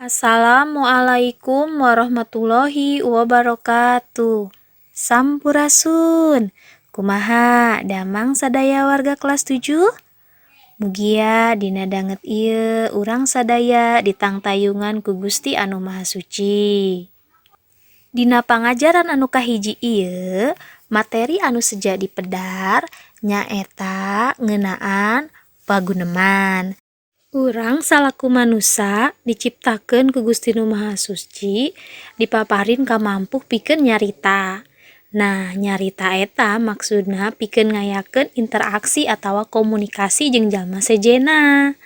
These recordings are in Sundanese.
Assalamualaikum warahmatullahi wabarakatuh. Sampurasun. Kumaha damang sadaya warga kelas 7? Mugia dina danget ieu urang sadaya ditangtayungan ku Gusti Anu Maha Suci. Dina pangajaran anu kahiji ieu, materi anu seja dipedar nyaeta ngeunaan paguneman. Urang salaku manusa diciptakeun ku Gusti Nu Maha Suci dipaparin kamampuh pikeun nyarita. Nah, nyarita eta maksudna pikeun ngayakeun interaksi atawa komunikasi jeung jalma sejenna.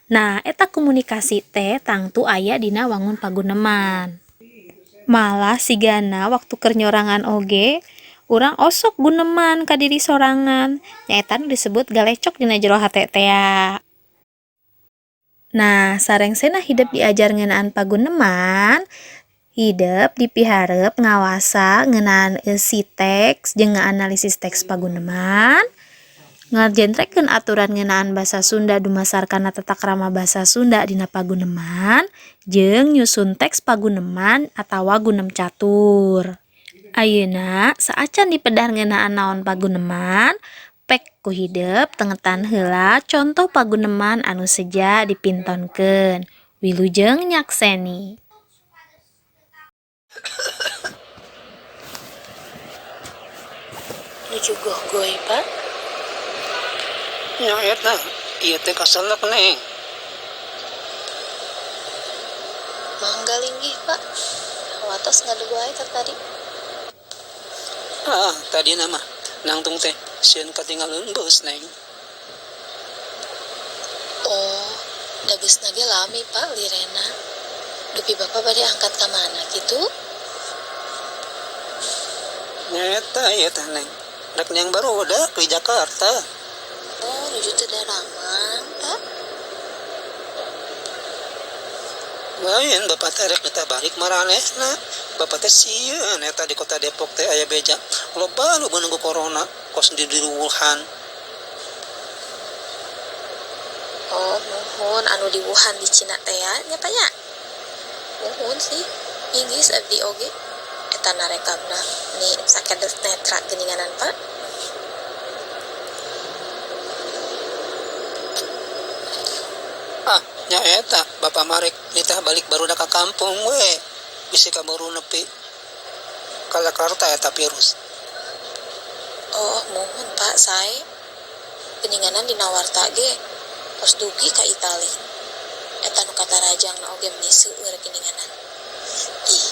Nah, eta komunikasi teh tangtu aya dina wangun paguneman. Malah sigana waktu keur nyorangan oge urang osok guneman ka diri sorangan, nyaeta nu disebut galecok dina jero hate tea. Nah, sarengsena hidep diajar ngeunaan paguneman, hidep dipiharep ngawasa ngeunaan eusi teks jeung ngaanalisis teks paguneman, ngajentrekeun aturan ngeunaan basa Sunda dumasar kana tata krama basa Sunda dina paguneman, jeung nyusun teks paguneman atawa gunem catur. Ayeuna saacan dipedar ngeunaan naon paguneman, pek ku hidep tengetan heula contoh paguneman anu seja dipintonkeun. Wilujeng nyakseni. Nuju gohgoy, Pak. Nya eta, ieu teh kaselek Neng. Mangga linggih, Pak. Watos ngadeg wae tadi. Ah, tadina mah nangtung teh sieun katinggalin beus, Neng. Oh, da beusna ge lami, Pak, lirena. Dupi Bapak bade angkat ka mana kitu? Nya eta ieu teh, Neng. Rek neang barudak di Jakarta. Oh, nuju teu daramang, Pak. Lain bapak teh rek balik maranehna. Bapak teh sieun eta di kota Depok teh aya beja. Loba nu beunang ku corona kos di Wuhan. Oh, muhun anu di Wuhan di Cina teh ya, nya Pak nya. Muhun sih, inggris abdi oge. Eta narekabna ni sakedes netra geuninganan, Pak. Ah, nya eta bapak marek nitah balik barudak ka kampung we. Bisi kaburu nepi ka Jakarta eta virus. Oh, muhun Pak, sae. Geuninganan dina warta ge tos dugi ka Itali. Eta nu katarajangna oge meuni seueur geuninganan. Ih.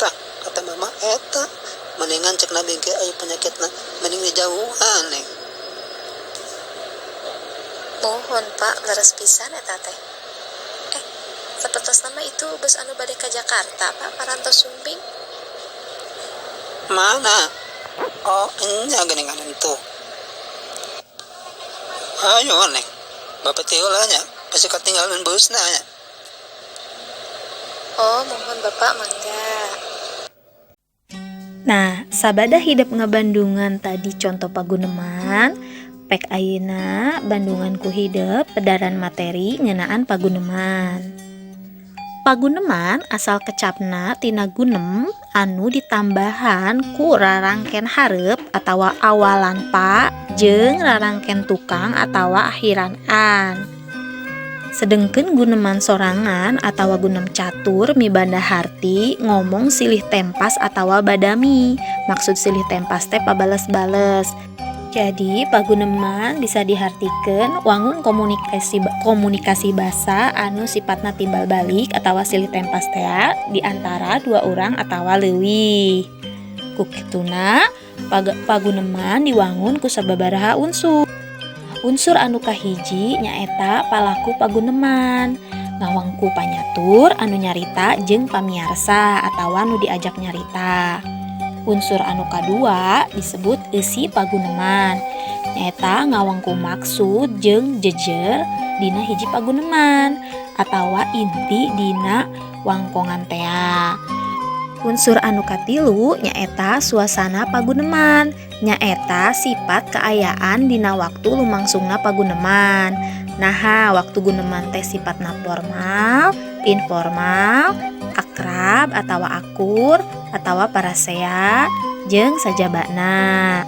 Tah, kata mama eta mendingan cek nabi ge aya penyakitna mending dijauhan, Neng. Muhun Pak, leres pisan eta teh. Sapertosna mah itu bus anu bade ka Jakarta, Pak, parantos sumping. Mana? Oh, enya geuningan tuh. Ayo, Neng. Bapak teh heula nya, pasti katinggalan beusna nya. Oh, muhun Bapak mangga. Nah, sabada hidep ngabandungan tadi contoh paguneman, pek ayeuna bandungan ku hidep pedaran materi ngeunaan paguneman. Paguneman asal kecapna tina gunem anu ditambahan ku rarangken hareup atawa awalan pa jeung rarangken tukang atawa akhiran an. Sedengkeun guneman sorangan atawa gunem catur mibanda harti ngomong silih tempas atawa badami. Maksud silih tempas teh pabales-bales. Jadi paguneman bisa dihartikeun wangun komunikasi basa anu sifatna timbal balik atawa silih tempas tea di antara dua orang atawa leuwih. Ku kituna paguneman diwangun ku sababaraha unsur. Unsur anu kahiji nyaeta palaku paguneman, ngawangku panyatur anu nyarita jeung pamiarsa atawa nu diajak nyarita. Unsur anu kadua disebut eusi paguneman, nyaeta ngawangku maksud jeung jejer dina hiji paguneman atawa inti dina wangkongan tea. Unsur anu katilu nyaeta suasana paguneman, nyaeta sifat kaayaan dina waktu lumangsungna paguneman. Naha waktu guneman teh sifatna formal, informal, akrab atawa akur atawa parasea jeung sajabana.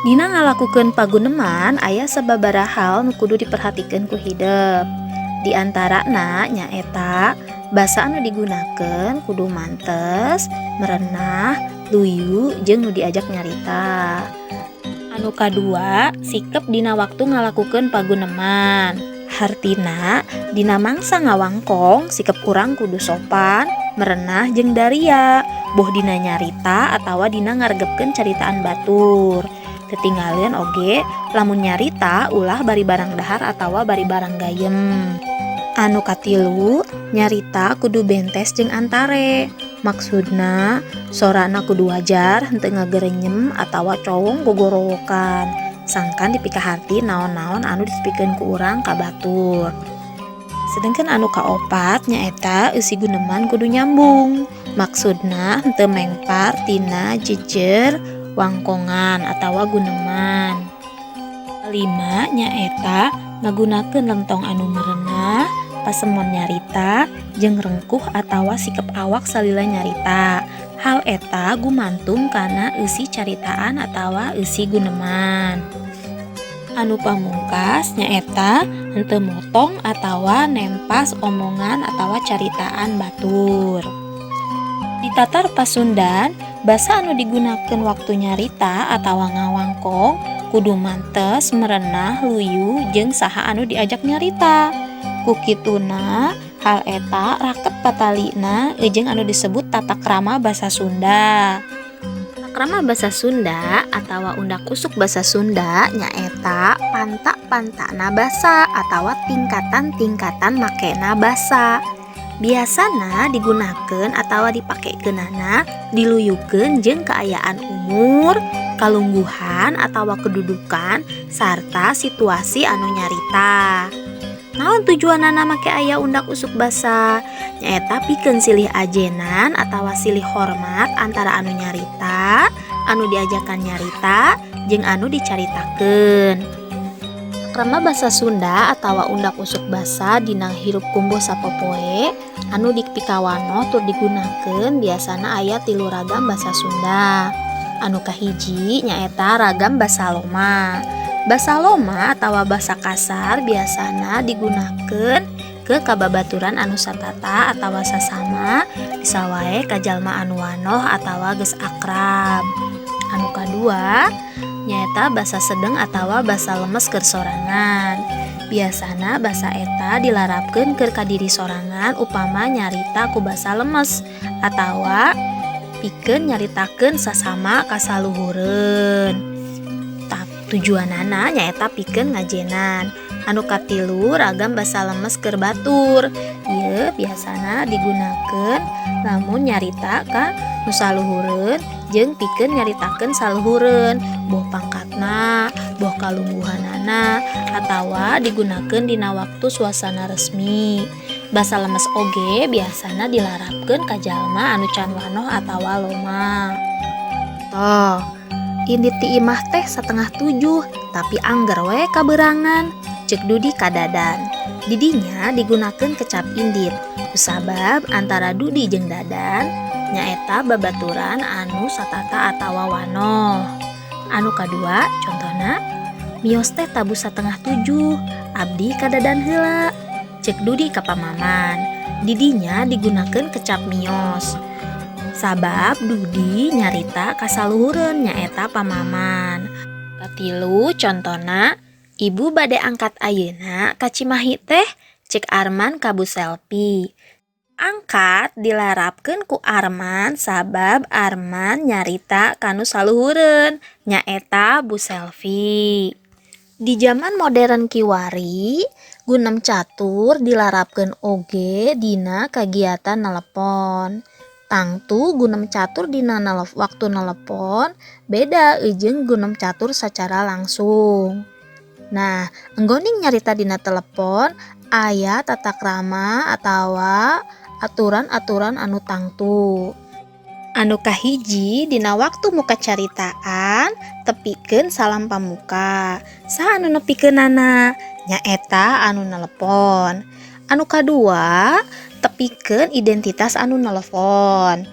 Dina ngalakukeun paguneman aya sababaraha hal nu kudu diperhatikeun ku hidep. Di antarana nyaeta basa anu digunakeun kudu mantes, merenah, luyu jeung nu diajak nyarita. Anu kadua, sikep dina waktu ngalakukeun paguneman. Hartina dina mangsa ngawangkong sikep urang kudu sopan, merenah jeung daria, boh dina nyarita atawa dina ngaregepkeun caritaan batur. Tetinggalin oge lamun nyarita ulah bari barang dahar atawa bari barang gayem. Anu katilu, nyarita kudu bentes jeung antare. Maksudna sorana kudu wajar, henteu ngagerenyem atawa cowong gogorowokan. Sangkan dipikaharti naon-naon anu disepikeun ku urang ka batur. Sedengkeun anu kaopat nyaeta eusi guneman kudu nyambung. Maksudna henteu mengpar tina jejer wangkongan atawa guneman. Kalima nyaeta ngagunakeun lentong anu merenah, pasemon nyarita, jeung rengkuh atawa sikep awak salila nyarita. Hal eta gumantung kana eusi caritaan atawa eusi guneman. Anu pamungkas nyaeta henteu motong atawa nempas omongan atawa caritaan batur. Di tatar Pasundan, basa anu digunakeun waktu nyarita atawa ngawangkong kudu mantes, merenah, luyu jeung saha anu diajak nyarita. Ku kituna hal eta raket patalina jeung anu disebut tata krama basa Sunda. Tata krama basa Sunda atawa undak usuk basa Sunda nyaeta pantak-pantakna basa atawa tingkatan-tingkatan makena basa. Biasana digunakeun atawa dipakekeunana diluyukeun jeung kaayaan umur, kalungguhan atawa kedudukan sarta situasi anu nyarita. Naon tujuanana make aya undak usuk basa? Nyaeta pikeun silih ajenan atawa silih hormat antara anu nyarita, anu diajakan nyarita, jeung anu dicaritakeun. Krama basa Sunda atawa undak usuk basa dina hirup kumbuh sapopoe anu dipikawanoh tur digunakeun biasana aya 3 ragam basa Sunda. Anu kahiji nyaeta ragam basa loma. Basa loma atawa basa kasar biasana digunakeun ke kababaturan anu satata atawa sasama, bisa wae ka jalma anu wanoh atawa geus akrab. Anu kadua nyaeta basa sedeng atawa basa lemes keur sorangan. Biasana basa eta dilarapkeun keur ka diri sorangan upama nyarita ku basa lemes atawa pikeun nyaritakeun sasama ka saluhureun. Tujuanana nyaeta pikeun ngajenan. Anu katilu ragam basa lemes keur batur. Ieu biasana digunakeun lamun nyarita ka nu saluhureun jeung pikeun nyaritakeun saluhureun, boh pangkatna, boh kalungguhanana, atawa digunakeun dina waktu suasana resmi. Basa lemes oge biasana dilarapkeun ka jalma anu can wanoh atawa loma. Toh, indit ti imah teh 6:30, tapi angger we kaberangan. Cek Dudi kadadan. Didinya digunakeun kecap indit. Kusabab antara Dudi jeung Dadan nyaeta babaturan anu satata atawa wanoh. Anu kadua contohna mios teh tabuh 6:30, abdi kadadan heula. Cek Dudi ka pamaman. Didinya digunakeun kecap mios. Sabab Dudi nyarita kasaluhureun nyaeta pamaman. Katilu contona ibu bade angkat ayeuna ka Cimahi teh, cek Arman ka Bu Selvi. Angkat dilarapkeun ku Arman sabab Arman nyarita kanu saluhureun nyaeta Bu Selvi. Di zaman modern kiwari, gunem catur dilarapkeun oge dina kagiatan nelepon. Tangtu gunem catur dina waktu nelepon beda jeung gunem catur secara langsung. Nah, enggoning nyarita dina telepon aya tata krama atawa aturan-aturan anu tangtu. Anu kahiji, dina waktu muka caritaan tepikeun salam pamuka. Saha anu nepikeunana? Nyaeta anu nelepon. Anu kadua, tepikeun identitas anu nelefon.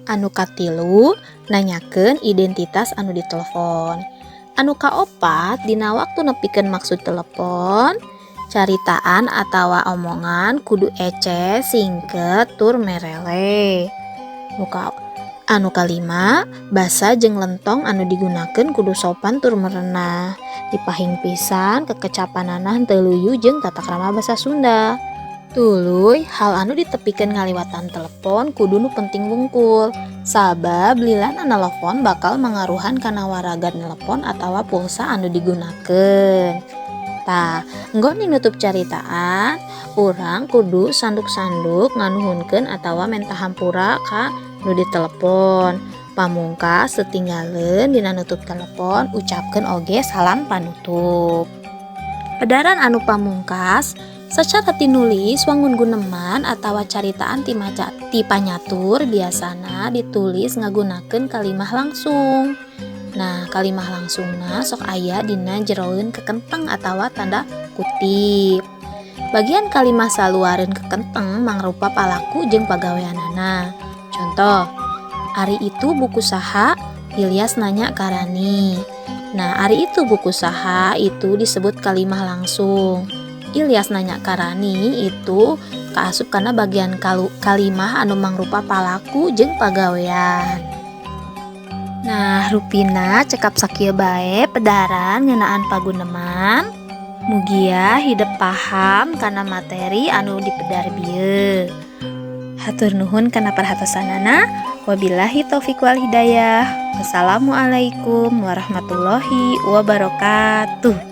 Anu katilu, nanyakeun identitas anu ditelepon. Anu kaopat, dina waktu nepikeun maksud telepon, caritaan atawa omongan kudu ece, singket, tur merele. Anu kalima, basa jeung lentong anu digunakeun kudu sopan tur merenah. Dipahing pisan kekecapanana henteu luyu jeung tata krama basa Sunda. Tuluy, hal anu ditepikeun ngaliwatan telepon kudu nu penting wungkul. Sabab lilana nelefon bakal mangaruhan kana waragad nelepon atawa pulsa anu digunakeun. Tah, enggon nutup caritaan, urang kudu sanduk-sanduk nganuhunkeun atawa menta hampura ka nu ditelepon. Pamungkas, tetinggalin dina nutup telepon, ucapkeun oge salam panutup. Pedaran anu pamungkas, secara tinulis wangun guneman atawa caritaan ti maca ti panyatur biasana ditulis ngagunakeun kalimah langsung. Nah, kalimah langsungna sok aya dina jeroeun kekenteng atawa tanda kutip. Bagian kalimah saluareun kekenteng mangrupa palaku jeung pagaweanana. Contoh, "Ari itu buku saha?" Ilyas nanya ka Rani. Nah, "Ari itu buku saha" itu disebut kalimah langsung. "Ilyas nanya ka Rani" itu kaasup kana bagian kalimah anu mangrupa palaku jeung pagawean. Nah, rupina cekap sakieu bae pedaran ngeunaan paguneman. Mugia hidep paham kana materi anu dipedar bieu. Hatur nuhun kana perhatosanana. Wabillahi taufik wal hidayah. Wassalamualaikum warahmatullahi wabarakatuh.